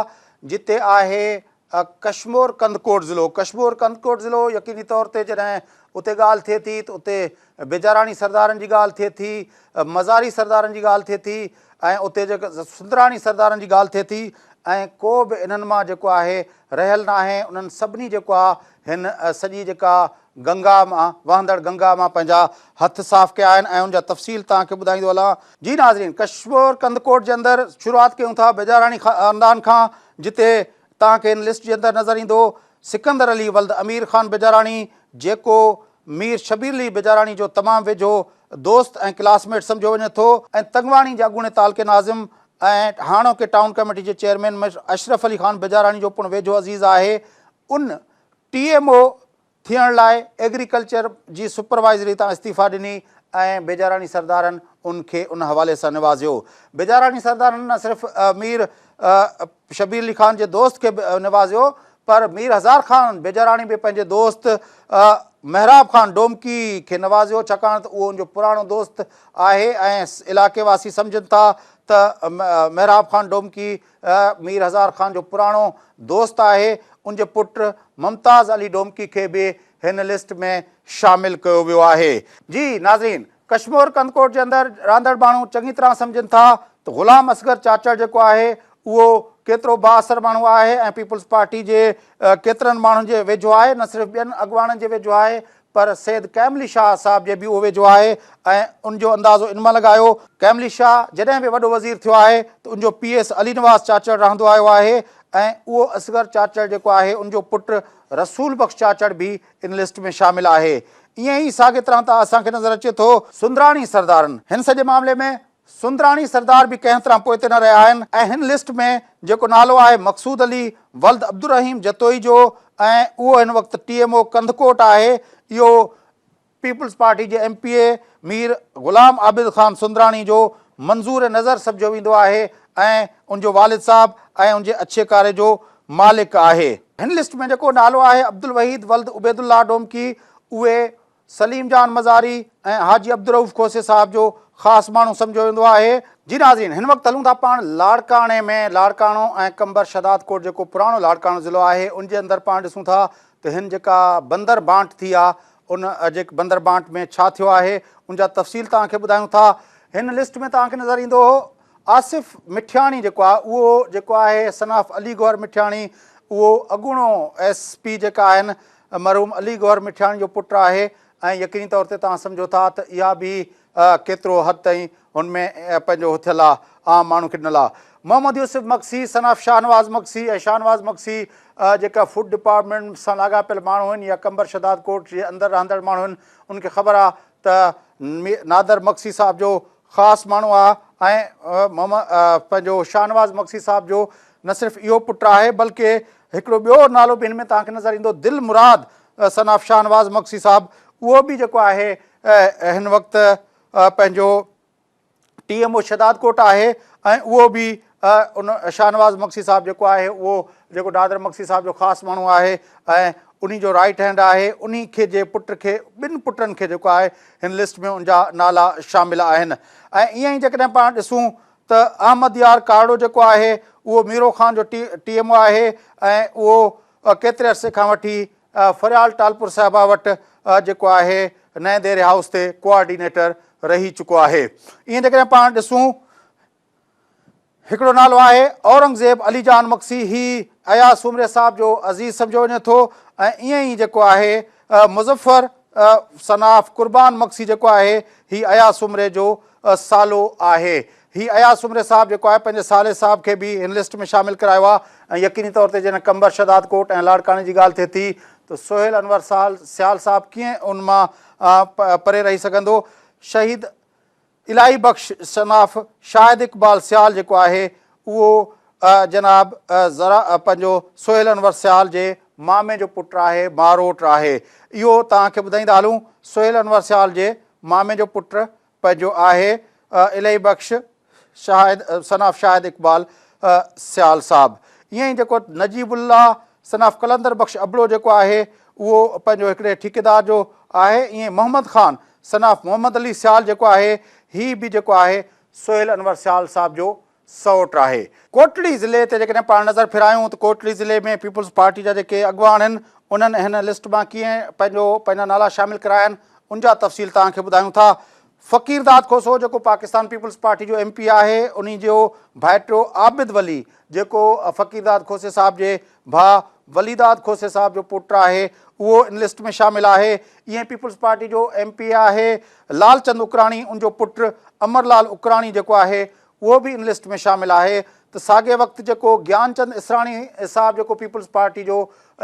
S1: جتي آهي ڪشمور ڪنڌڪوٽ ضلعو ڪشمور ڪنڌڪوٽ ضلعو يقيني طور تي جڏهن اتي ڳالهه ٿئي ٿي ته اتي بجاراڻي سردارن جي ڳالهه ٿئي ٿي مزاري سردارن جي ڳالهه ٿئي ٿي ۽ اتي جيڪا سندراڻي سردارن جي ڳالهه ٿئي ٿي ۽ ڪو به انهن مان جيڪو آهي رهيل ناهي انهن سڀني جيڪو آهي هن سڄي جيڪا گنگا مان وهندڙ گنگا مان پنهنجا هٿ صاف ڪيا آهن ۽ ان جا تفصيل توهان کي ٻڌائيندو هلان. جي ناظرين ڪشمور ڪنڌڪوٽ جي اندر شروعات ڪيون ٿا بيجاراڻي خاندان کان جتي توهان کي هن لسٽ جي اندر نظر ايندو سڪندر علي ولد امير خان بيجاراڻي جيڪو مير شبير علي بيجاراڻي جو تمام ويجهو دوست ۽ ڪلاس ميٽ سمجهيو وڃي ٿو ۽ تنگواڻي جي اڳوڻي تعلقي ناظم ۽ هاڻوڪي ٽائون ڪميٽي جي چيئرمين مير اشرف علي خان بيجاراڻي جو پڻ ويجهو عزيز آهي ان ٽي ايم او ٿيڻ لاء ايگريڪلچر جي سپروائيزري تان استعيفيٰ ڏني ۽ بيجاراڻي سردارن ان کي ان حوالي سان نوازيو. بيجاراڻي سردارن نه صرف مير شبير علي خان جي دوست کي نوازيو پر مير هزار خان بيجاراڻي به پنهنجي دوست محراب خان ڊومڪي کي نوازيو ڇاڪاڻ ته اهو ان جو پراڻو دوست آهي ۽ علائقي واسي سمجهن ٿا ته محراب خان ڊومڪي مير هزار خان جو پراڻو دوست آهي، ان جي پٽ ممتاز علي ڊومڪي کي به هن لسٽ ۾ شامل ڪيو ويو آهي. جي ناظرين ڪشمور ڪنڌڪوٽ جي اندر رهندڙ ماڻهو چڱي طرح سمجهن ٿا ته غلام اصغر چاچڙ جيڪو آهي اهو ڪيترو بااثر ماڻهو آهي ۽ پيپلز پارٽي جي ڪيترن ماڻهن جي ويجهو آهي نه صرف ٻين اڳواڻن جي ويجهو آهي پر سيد قائم علي شاهه صاحب جي به اهو ويجهو آهي ۽ ان جو اندازو ان مان لڳايو قائم علي شاهه جڏهن به وڏو وزير ٿيو آهي ته ان جو پي ايس علي نواز چاچڙ رهندو آيو آهي ۽ اهو اصغر چاچڙ جيڪو آهي ان جو پٽ رسول بخش چاچڙ به ان لسٽ ۾ شامل آهي. ائين ئي ساڳي طرح تان اسان کي نظر اچي ٿو سندراڻي سردارن هن سڄي معاملي ۾ سندراڻي سردار به ڪنهن طرح پوئتي نه رهيا آهن ۽ هن لسٽ ۾ جيڪو نالو آهي مقصود علي ولد عبدالرحيم جتوئي جو ۽ اهو هن وقت ٽي ايم او ڪنڌڪوٽ آهي اهو پيپلز پارٽي جي M P A Mir Ghulam Abid Khan Sundrani جو منظور نظر سمجهيو ويندو آهي ۽ ان جو والد صاحب ۽ ان جي اڇي ڪاري جو مالڪ آهي. هن لسٽ ۾ جيڪو نالو آهي عبدالوحيد ولد عبيدالله ڊومڪي اهي سليم جان مزاري ۽ حاجي عبدالرئوف کوسي صاحب جو خاص ماڻهو سمجهيو ويندو آهي. جي ناظرين هن وقت هلون ٿا پاڻ لاڙڪاڻي ۾ لاڙڪاڻو ۽ قمبر شهداد ڪوٽ جيڪو پراڻو لاڙڪاڻو ضلعو آهي ان جي اندر پاڻ ڏسون ٿا ته هن جيڪا بندر بانٽ ٿي آ ان جيڪ بندر بانٽ ۾ ڇا ٿيو آهي ان جا تفصيل توهان کي ٻڌايون ٿا هن لسٽ ۾ توهان کي نظر ايندو آصف مٺياڻي جيڪو آهي اهو جيڪو آهي سن آف علي گوهر مٺياڻي اهو اڳوڻو ايس پي جيڪا آهن مرحوم علي گوهر مٺياڻي جو پٽ آهي ۽ يقيني طور تي توهان سمجهو ٿا ته اها به ڪيترو حد تائين هن ۾ پنهنجو ٿيل آهي عام ماڻهو کي ڏنل آهي محمد يوسف مگسي سن آف شاهنواز مگسي ۽ شاهنواز مگسي جيڪا فوڊ ڊپارٽمينٽ سان لاڳاپيل ماڻهو آهن يا قمبر شهداد ڪوٽ جي اندر رهندڙ ماڻهو آهن ان کي خبر آهي ته نادر مگسي صاحب جو خاص ماڻهو آهي ۽ محمد پنهنجو شاهنواز مگسي صاحب جو نه صرف اهو پٽ آهي بلڪه هڪڙو ٻيو نالو به هن ۾ توهان کي نظر ايندو دل مراد سن آف شاهنواز مگسي صاحب اهو به جيڪو آهي هن وقت پنهنجو ٽي ايم او شهدادڪوٽ آهي ۽ اهو به ان شاهنواز مگسي صاحب جيڪو آهي اهو جيڪو نادر مگسي صاحب جو خاص ماڻهو آهي ۽ انهي جو رائيٽ هينڊ آهي انهي کي جي پٽ کي ٻن پٽن کي جيڪو آهي هن لسٽ ۾ ان جا نالا شامل آهن ۽ ائين ئي جيڪڏهن پاڻ ڏسون ته احمد يار ڪارڙو جيڪو آهي اهو ميرو خان جو ٽي ٽي ايم او آهي ۽ اهو ڪيتري عرصي کان وٺي فريال ٽالپر صاحبه وٽ جيڪو آهي نئين ديري هائوس تي ڪوآرڊينيٽر رهي چڪو آهي ائين جيڪڏهن پاڻ ڏسون هڪڙو نالو آهي اورنگزيب علي جان مگسي هي اياز سومري صاحب جو عزيز سمجهيو وڃي ٿو ۽ ائين ئي جيڪو آهي مظفر صناف قربان مگسي جيڪو آهي هي اياز سومري جو سالو آهي هي اياز سومري صاحب جيڪو آهي پنهنجي سالي صاحب کي به هن لسٽ ۾ شامل ڪرايو آهي ۽ يقيني طور تي جڏهن قمبر شهداد ڪوٽ ۽ لاڙڪاڻي جي ڳالهه ٿئي ٿي ته سهيل انور سيال صاحب ڪيئن ان مان پري رهي سگهندو شهيد الاهي بخش صناف شاهد اقبال سيال جيڪو آهي اهو جناب ذرا پنهنجو سهيل انور سيال جي مامي جو پٽ آهي ماروٽ آهي اهو توهان کي ٻڌائيندا هلون سهيل انور سيال جي مامي جو پٽ پنهنجو آهي الاهي بخش شاهد صناف شاهد اقبال سيال صاحب ائين ئي جيڪو نجيب الله صناف قلندر بخش ابڙو جيڪو آهي اهو پنهنجو هڪڙي ٺيڪيدار جو آهي ائين محمد خان صنعت محمد علي سيال جيڪو آهي هي به جيڪو آهي سهيل انور سيال صاحب جو سئوٽ آهي. ڪوٽڙي ضلعي تي جيڪڏهن پاڻ نظر ڦيرايون ته ڪوٽڙي ضلعي ۾ پيپلز پارٽي جا جيڪي اڳواڻ آهن انهن هن لسٽ مان ڪيئن پنهنجو پنهنجا نالا شامل ڪرايا آهن ان جا تفصيل توهان کي ٻڌايون ٿا. فقير داد کوسو جيڪو پاڪستان پيپلز پارٽي جو ايم پي آهي انهي جو ڀائٽيو عابد ولي جيڪو فقير داد کوسي صاحب جي ڀاء ولي داد کوسي صاحب جو پٽ آهي اهو ان لسٽ ۾ شامل آهي ائين پيپلز پارٽي جو ايم پي اي آهي لال چند اڪراڻي ان جو پٽ امر لال اڪراڻي جيڪو آهي اهو به ان لسٽ ۾ شامل آهي ته ساڳئي وقت جيڪو گيان چند اسراڻي صاحب جيڪو پيپلز پارٽي جو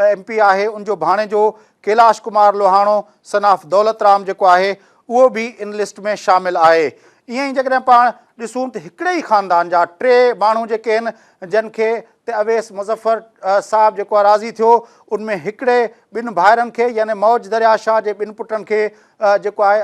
S1: ايم پي آهي ان جو ڀاڻيجو ڪيلاش ڪمار لوهاڻو سن آف دولت رام جيڪو آهي اهو به ان لسٽ ۾ شامل آهي ائين ئي جيڪڏهن پاڻ ڏسون ته هڪڙي ئي خاندان جا ٽي ماڻهو جيڪي آهن جن کي تي اويس مظفر صاحب جيڪو آهي راضي ٿيو ان ۾ هڪڙي ٻن ڀائرن کي يعني موج دريا شاهه جي ٻن پٽن کي جيڪو آهي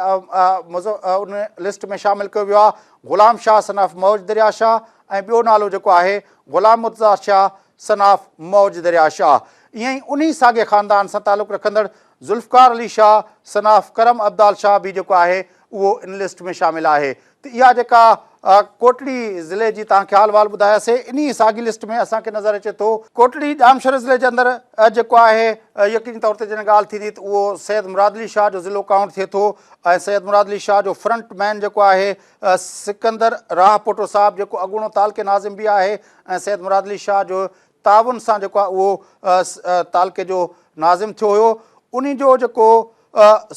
S1: ان لسٽ ۾ شامل ڪيو ويو آهي غلام شاهه سن آف موج دريا شاهه ۽ ٻيو نالو جيڪو آهي غلام مرتضيٰ شاهه سن آف موج دريا شاهه ائين ئي انهي ساڳي خاندان سان تعلق رکندڙ ذوالفقار علي شاهه سن آف ڪرم ابدال شاهه به جيڪو آهي اهو ان لسٽ ۾ شامل آهي ته اها جيڪا ڪوٽڙي ضلعي جي توهان کي حال احوال ٻڌاياسي انهي ساڳي لسٽ ۾ اسان کي نظر اچي ٿو ڪوٽڙي ڄامشوري ضلعي جي اندر جيڪو آهي يقيني طور تي جڏهن ڳالهه ٿيندي ته اهو سيد مراد علي شاهه جو ضلعو ڪائونٽ ٿئي ٿو ۽ سيد مراد علي شاهه جو فرنٽ مين جيڪو آهي سڪندر راهه پوٽو صاحب جيڪو اڳوڻو تعلقي ناظم به آهي ۽ سيد مراد علي شاهه جو تعاون سان جيڪو آهي اهو تعلقي جو ناظم ٿيو هيو انهي جو جيڪو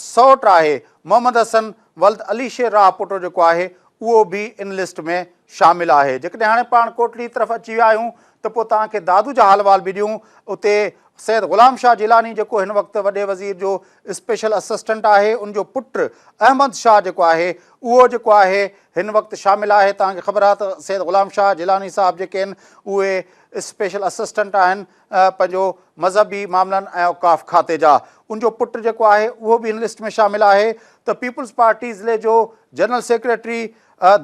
S1: سئوٽ آهي محمد حسن ولد علي شير راهه پوٽو جيڪو آهي اهو به ان لسٽ ۾ شامل آهي. جيڪڏهن هاڻي پاڻ ڪوٽڙي طرف اچي ويا آهيون ته پوء توهان کي دادو جا حال احوال به ڏيون. اتي سيد غلام شاهه جيلاني جيڪو هن وقت وڏي وزير جو اسپيشل اسسٽنٽ آهي ان جو پٽ احمد شاهه جيڪو آهي اهو جيڪو آهي هن وقت شامل آهي. توهان کي خبر آهي ته سيد غلام شاهه جيلاني صاحب جيڪي آهن اهي اسپيشل اسسٽنٽ آهن پنهنجو مذهبي معاملن ۽ اوقاف کاتي جا. ان جو پٽ جيڪو آهي اهو به هن لسٽ ۾ شامل آهي ته پيپلز پارٽي ضلعي جو جنرل سيڪريٽري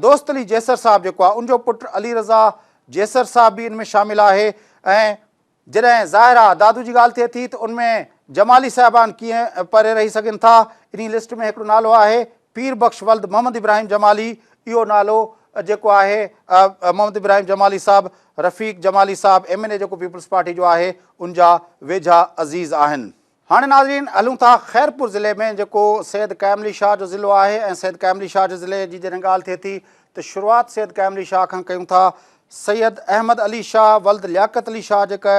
S1: دوست علي جيسر صاحب جيڪو آهي ان جو پٽ علي رضا جيسر صاحب به ان ۾ شامل آهي ۽ جڏهن ظاهر آهي دادو جي ڳالهه ٿئي ٿي ته ان ۾ جمالي صاحبان ڪيئن پري رهي سگهن ٿا. انهي لسٽ ۾ هڪڙو نالو آهي پير بخش ولد محمد ابراهيم جمالي اهو نالو جيڪو آهي محمد ابراهيم جمالي صاحب رفيق جمالي صاحب ايم اين اي جيڪو پيپلز پارٽي جو آهي ان جا ويجها عزيز آهن. هاڻي ناظرين هلون ٿا خيرپور ضلعي ۾ جيڪو سيد قائم علي شاهه جو ضلعو آهي ۽ سيد قائم علي شاهه جي ضلعي جي جڏهن ڳالهه ٿئي ٿي ته شروعات سيد قائم علي شاهه کان ڪيون ٿا. سيد احمد علي شاهه ولد لياقت علي شاهه جيڪي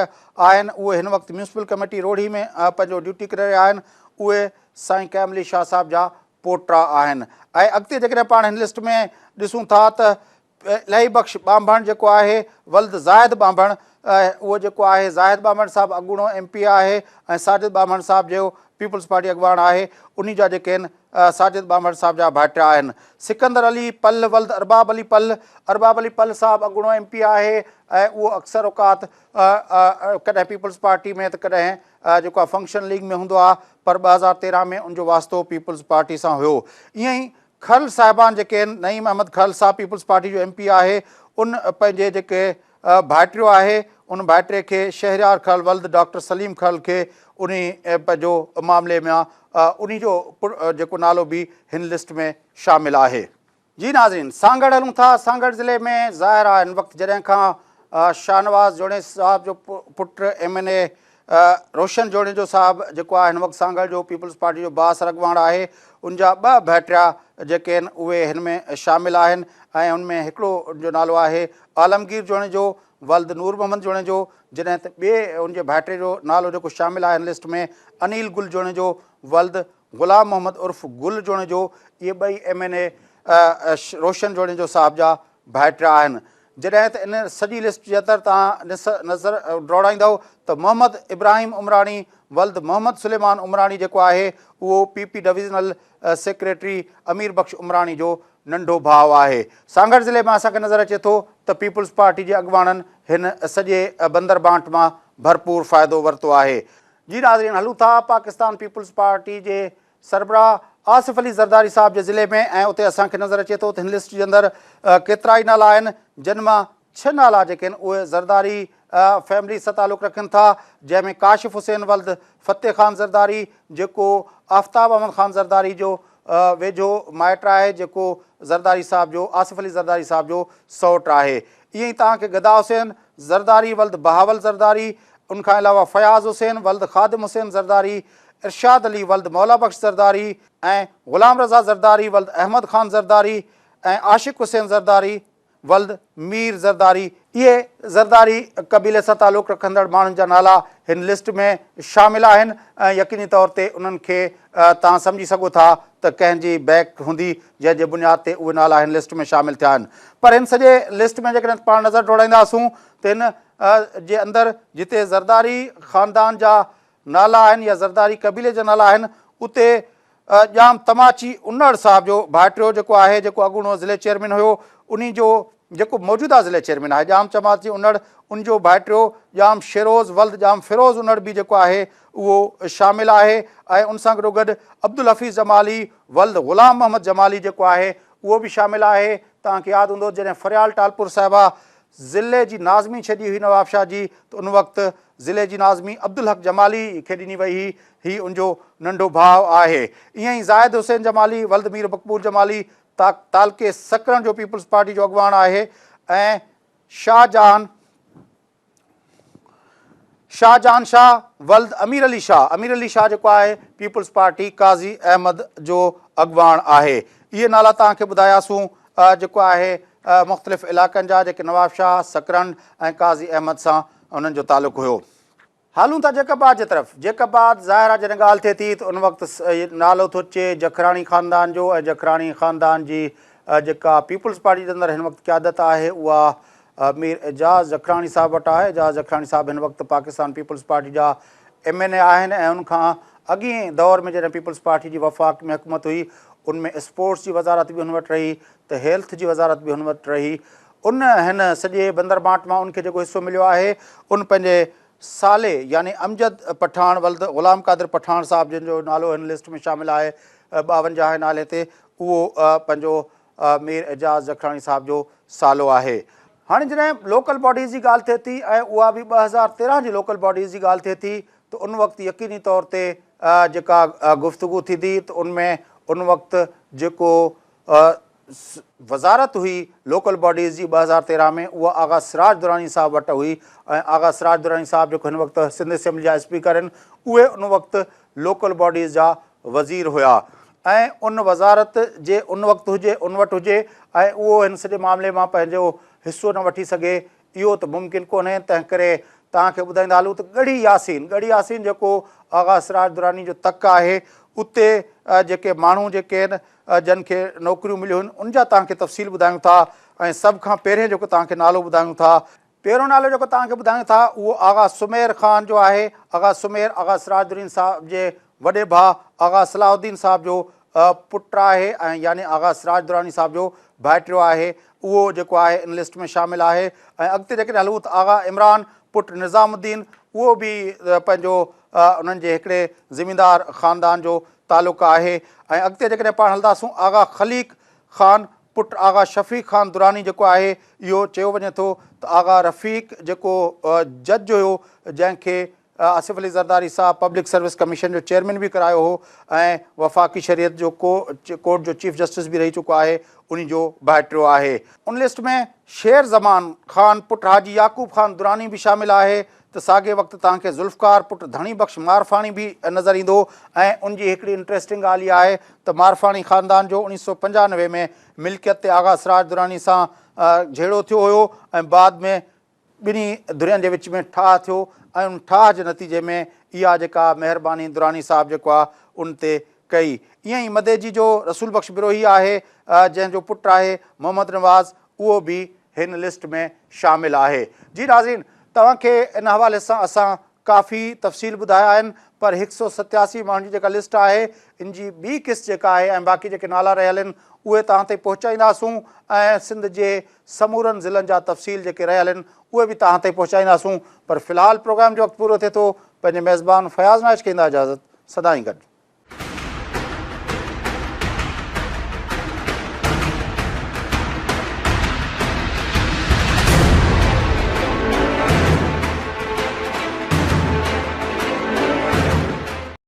S1: آهن اهي هن وقت ميونسپل ڪميٽي روهڙي ۾ پنهنجو ڊيوٽي ڪري رهيا آهن اهي سائين قائم علي شاهه صاحب جا پوٽا آهن ۽ اڳتي جيڪڏهن پاڻ هن لسٽ ۾ ڏسون ٿا ته الاهي بخش ٻانڀڻ جيڪو آهي ولد زاهد ٻانڀڻ اهو جيڪو آهي زاهد ٻانڀڻ صاحب اڳوڻو ايم پي آهي ۽ ساجد ٻانڀڻ صاحب جو پيپلز پارٽي اڳواڻ آهي انهي جا جيڪي آهن ساجد ٻانڀڻ صاحب جا ڀائٽيا آهن سڪندر علي پلھ ولد ارباب علي پلھ ارباب علي پلھ صاحب اڳوڻو ايم پي آهي ۽ اهو اڪثر اوقات ڪڏهن پيپلز پارٽي ۾ ته ڪڏهن جيڪو آهي فنڪشن ليگ ۾ هوندو آهي پر 2013 ۾ ان جو واسطو پيپلز پارٽي سان هيو ائين ئي کرل صاحبان جيڪي آهن نعيم احمد کرل صاحب پيپلز پارٽي جو ايم پي آهي ان پنهنجي جيڪي ڀائٽيو آهي ان ڀائٽي کي شهريار کرل ولد ڊاڪٽر سليم کرل کي انهي پنهنجو معاملي ۾ انهي جو جيڪو نالو به هن لسٽ ۾ شامل آهي. جي ناظرين سانگهڙ هلون ٿا سانگهڙ ضلعي ۾ ظاهر آهي هن وقت جڏهن کان شاهنواز جوڻيجو صاحب جو پٽ ايم اين اي روشن جوڻيجو صاحب جيڪو آهي هن وقت سانگهڙ جو پيپلز پارٽي جو بااثر اڳواڻ آهي ان جا ٻه ڀائٽيا جيڪي آهن اهي هن ۾ شامل آهن ۽ ان ۾ هڪڙو جو نالو آهي عالمگير جوڻيجو ولد نور محمد جوڻيجو جڏهن ته ٻئي ان جي ڀائٽي جو نالو جيڪو شامل آهي هن لسٽ ۾ انيل گل جوڻيجو ولد غلام محمد عرف گل جوڻيجو اهي ٻئي ايم اين اي روشن جوڻيجو صاحب جا ڀائٽيا آهن. جڏهن ته ان سڄي لسٽ جي اندر توهان نظر ڊوڙائيندؤ ته محمد ابراهيم عمراڻي ولد محمد سليمان عمراڻي جيڪو آهي اهو P P divisional secretary Amir Bakhsh Umrani جو ننڍو ڀاء آهي. سانگهڙ ضلعي مان اسان کي نظر اچي ٿو ته پيپلز پارٽي جي اڳواڻن هن سڄي بندر بانٽ مان ڀرپور فائدو ورتو آهي. جي ناظرين هلون ٿا پاڪستان پيپلز پارٽي جي سربراهه آصف علي زرداري صاحب جي ضلعي ۾ ۽ اتي اسان کي نظر اچي ٿو ته هن لسٽ جي اندر ڪيترائي نالا آهن جن مان ڇهه نالا جيڪي آهن اهي زرداري فيملي سان تعلق رکن ٿا جنهن ۾ ڪاشف حسين ولد فتح خان زرداري جيڪو آفتاب احمد خان زرداري جو ويجهو مائٽ آهي جيڪو زرداري صاحب جو آصف علي زرداري صاحب جو سئوٽ آهي ائين ئي توهان کي گدا حسين زرداري ولد بهاول زرداري ان کان علاوه فياض حسين ولد خادم حسين زرداري، ارشاد علي ولد مولا بخش زرداري ۽ غلام رضا زرداري ولد احمد خان زرداري ۽ عاشق حسين زرداري ولد مير زرداري، اهي زرداري قبيلي سان تعلق رکندڙ ماڻهن جا نالا هن لسٽ ۾ شامل آهن ۽ يقيني طور تي انهن کي توهان سمجهي سگهو ٿا ته ڪنهن جي بيڪ هوندي جنهن جي بنياد تي اهي نالا هن لسٽ ۾ شامل ٿيا آهن پر هن سڄي لسٽ ۾ جيڪڏهن پاڻ نظر ڊوڙائينداسون ته هن جي اندر جتي زرداري خاندان جا نالا آهن يا زرداري قبيلي جا نالا آهن اتي ڄام تماچي انڙ صاحب جو ڀائٽيو جيڪو آهي جيڪو اڳوڻو ضلعي چيئرمين هيو انهي جو جيڪو موجوده ضلعي چيئرمين آهي ڄام تماچي انڙ ان جو ڀائٽيو ڄام شيروز ولد ڄام فيروز انڙ به جيڪو آهي اهو شامل آهي ۽ ان سان گڏوگڏ عبدالحفيظ جمالي ولد غلام محمد جمالي جيڪو آهي اهو به شامل آهي توهان کي ياد هوندو جڏهن فريال ٽالپور صاحبه ضلعي جي ناظمي ڇڏي هئي نوابشاهه جي ته ان وقت ضلعي جي ناظمي عبدالحق جمالي کي ڏني وئي هئي، هي ان جو ننڍو ڀاء آهي. ائين ئي زاهد حسين جمالي ولد مير مقبول جمالي تعلقي سڪرنڊ جو پيپلز پارٽي جو اڳواڻ آهي ۽ شاهجهان شاهجهان شاهه ولد امير علي شاهه، امير علي شاهه جيڪو آهي پيپلز پارٽي قاضي احمد جو اڳواڻ آهي. اهي نالا توهان کي ٻڌاياسون جيڪو آهي مختلف علائقن جا جيڪي نوابشاهه، سڪرنڊ ۽ قاضي احمد سان انهن جو تعلق هيو. هلون ٿا جيڪب آباد جي طرف. جيڪب آباد ظاهر آهي جڏهن ڳالهه ٿئي ٿي ته ان وقت نالو ٿو اچي جکراڻي خاندان جو ۽ جکراڻي خاندان جي جيڪا پيپلز پارٽي جي اندر هن وقت قيادت آهي اها مير اعجاز جکراڻي صاحب وٽ آهي. اعجاز جکراڻي صاحب هن وقت پاڪستان پيپلز پارٽي جا ايم اين اي آهن ۽ ان کان اڳئين دور ۾ جڏهن پيپلز پارٽي جي وفاق ۾ حڪومت هئي ان ۾ اسپورٽس جي وزارت به هن وٽ رهي ته هيلٿ جي وزارت به هن وٽ رهي. ان هن سڄي بندربانٽ مان ان کي جيڪو حصو مليو آهي ان پنهنجي سالي يعني امجد پٺاڻ ولد غلام قادر پٺاڻ صاحب جن جو نالو هن لسٽ ۾ شامل آهي 52 نالي تي اهو پنهنجو مير اعجاز جکراڻي صاحب جو سالو آهي. هاڻي جڏهن لوڪل باڊيز جي ڳالهه ٿئي ٿي ۽ اها به 2013 جي لوڪل باڊيز جي ڳالهه ٿئي ٿي ته ان وقت يقيني طور تي جيڪا گفتگو ٿيندي ته ان ۾ ان وقت جيڪو وزارت هئي لوڪل باڊيز جي 2013 ۾ اها آغا سراج دراني صاحب وٽ هئي ۽ آغا سراج دراني صاحب جيڪو هن وقت سنڌ اسيمبلي جا اسپيڪر آهن اهي ان وقت لوڪل باڊيز جا وزير هيا ۽ ان وزارت جي ان وقت هجي ان وٽ هجي ۽ اهو هن سڄي معاملي مان پنهنجو حصو نه وٺي سگهي اهو ته ممڪن ڪونهي تنهن ڪري توهان کي ٻڌائيندا هلون ته ڳڙهي ياسين ڳڙهي ياسين جيڪو آغا سراج دراني جو تڪ آهي اتي جيڪي ماڻهو جيڪي آهن جن کي نوڪريون مليون آهن ان جا توهان کي تفصيل ٻڌايون ٿا ۽ سڀ کان پهرين جيڪو توهان کي نالو ٻڌايون ٿا. پهريون نالو جيڪو توهان کي ٻڌايون ٿا اهو آغا سمير خان جو آهي. آغا سمير آغا سراج الدين صاحب جي وڏي ڀاء آغا صلاح الدين صاحب جو پٽ آهي ۽ يعني آغا سراج دراني صاحب جو ڀائٽيو آهي اهو جيڪو آهي ان لسٽ ۾ شامل آهي ۽ اڳتي جيڪڏهن هلون ته آغا عمران پٽ نظام الدين اهو به پنهنجو انهن جي هڪڙي زميندار خاندان جو تعلق آهي ۽ اڳتي جيڪڏهن پاڻ هلنداسون آغا خليق خان پٽ آغا شفيق خان دراني جيڪو آهي اهو چيو وڃي ٿو ته آغا رفيق جيڪو جج هيو جنهن کي آصف علي زرداري صاحب پبلڪ سروس ڪميشن جو چيئرمين به ڪرايو هو ۽ وفاقي شريعت جو ڪورٽ جو چيف جسٽس به رهي چڪو آهي انهي جو ڀائٽيو آهي. ان لسٽ ۾ شير زمان خان پٽ حاجي يعقوب خان دراني به شامل آهي ته ساڳئي وقت توهان کي ذوالفقار پٽ ڌڻي بخش مارفاڻي به نظر ايندو ۽ ان جي هڪڙي انٽريسٽنگ ڳالهه اها آهي ته مارفاڻي خاندان جو 1995 ۾ ملڪيت تي آغا سراج دراني سان جهيڙو ٿيو هيو ۽ بعد ۾ ٻنهي ڌرين جي وچ ۾ ٺاهه ٿيو ۽ ان ٺاهه جي نتيجي ۾ اها جيڪا مهرباني دراني صاحب جيڪو آهي ان تي ڪئي. ائين ئي مديجي جو رسول بخش بروهي آهي جنهن جو پٽ آهي محمد نواز اهو به هن لسٽ ۾ شامل آهي. جي ناظرين توهان کي ان حوالي سان اسان ڪافي تفصيل ٻڌايا آهن پر هڪ سئو 87 ماڻهن جي جيڪا لسٽ آهي ان جي ٻي قسط جيڪا آهي ۽ باقي جيڪي نالا رهيل آهن اهي توهان تائين پهچائينداسون ۽ سنڌ جي سمورن ضلعن جا تفصيل جيڪي رهيل آهن اهي به توهان تائين پهچائينداسون پر في الحال پروگرام جو وقت پورو ٿئي ٿو پنهنجي ميزبان فياض نائچ کي ايندا اجازت سدائين گڏ.